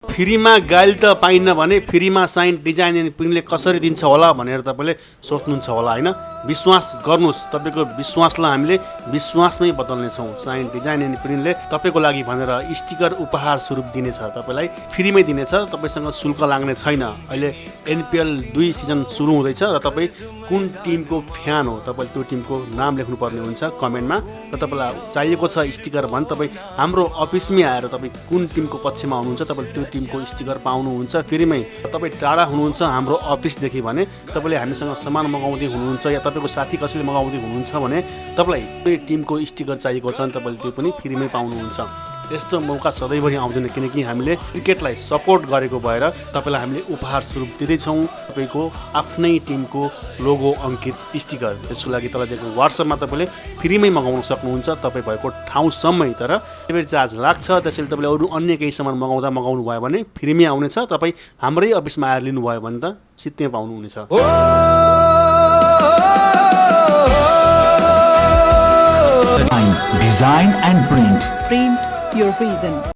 फ्रीमा गाइड त पाइन्न भने फ्रीमा साइन डिजाइन एन्ड प्रिन्टले कसरी दिन्छ होला भनेर तपाईँले सोच्नुहुन्छ होला होइन। विश्वास गर्नुहोस्, तपाईँको विश्वासलाई हामीले विश्वासमै बदल्नेछौँ। साइन डिजाइन एन्ड प्रिन्टले तपाईँको लागि भनेर स्टिकर उपहार स्वरूप दिनेछ, तपाईँलाई फ्रीमै दिनेछ, तपाईँसँग शुल्क लाग्ने छैन। अहिले एनपिएल 2 सिजन सुरु हुँदैछ र तपाईँ कुन टिमको फ्यान हो तपाईँले त्यो टिमको नाम लेख्नुपर्ने हुन्छ कमेन्टमा र तपाईँलाई चाहिएको छ स्टिकर भने तपाईँ हाम्रो अफिसमै आएर तपाईँ कुन टिमको पक्षमा हुनुहुन्छ तपाईँले त्यो टिमको स्टिकर पाउनुहुन्छ फ्रीमै। तपाईँ टाढा हुनुहुन्छ हाम्रो अफिसदेखि भने तपाईँले हामीसँग सामान मगाउँदै हुनुहुन्छ या तपाईँको साथी कसैले मगाउँदै हुनुहुन्छ भने तपाईँलाई त्यो टिमको स्टिकर चाहिएको छ भने तपाईँले त्यो पनि फ्रीमै पाउनुहुन्छ। यस्तो मौका सधैँभरि आउँदैन, किनकि हामीले क्रिकेटलाई सपोर्ट गरेको भएर तपाईँलाई हामीले उपहार स्वरूप दिँदैछौँ तपाईँको आफ्नै टिमको लोगो अङ्कित स्टिकर। यसको लागि तल दिएको वाट्सएपमा तपाईँले फ्रीमै मगाउन सक्नुहुन्छ तपाईँ भएको ठाउँसम्मै। तर डेलिभरी चार्ज लाग्छ, त्यसैले तपाईँले अरू अन्य केही सामान मगाउनु भयो भने फ्रीमै आउनेछ। तपाईँ हाम्रै अफिसमा आएर लिनुभयो भने त सित्तै पाउनुहुनेछ। Design and print. Print your vision.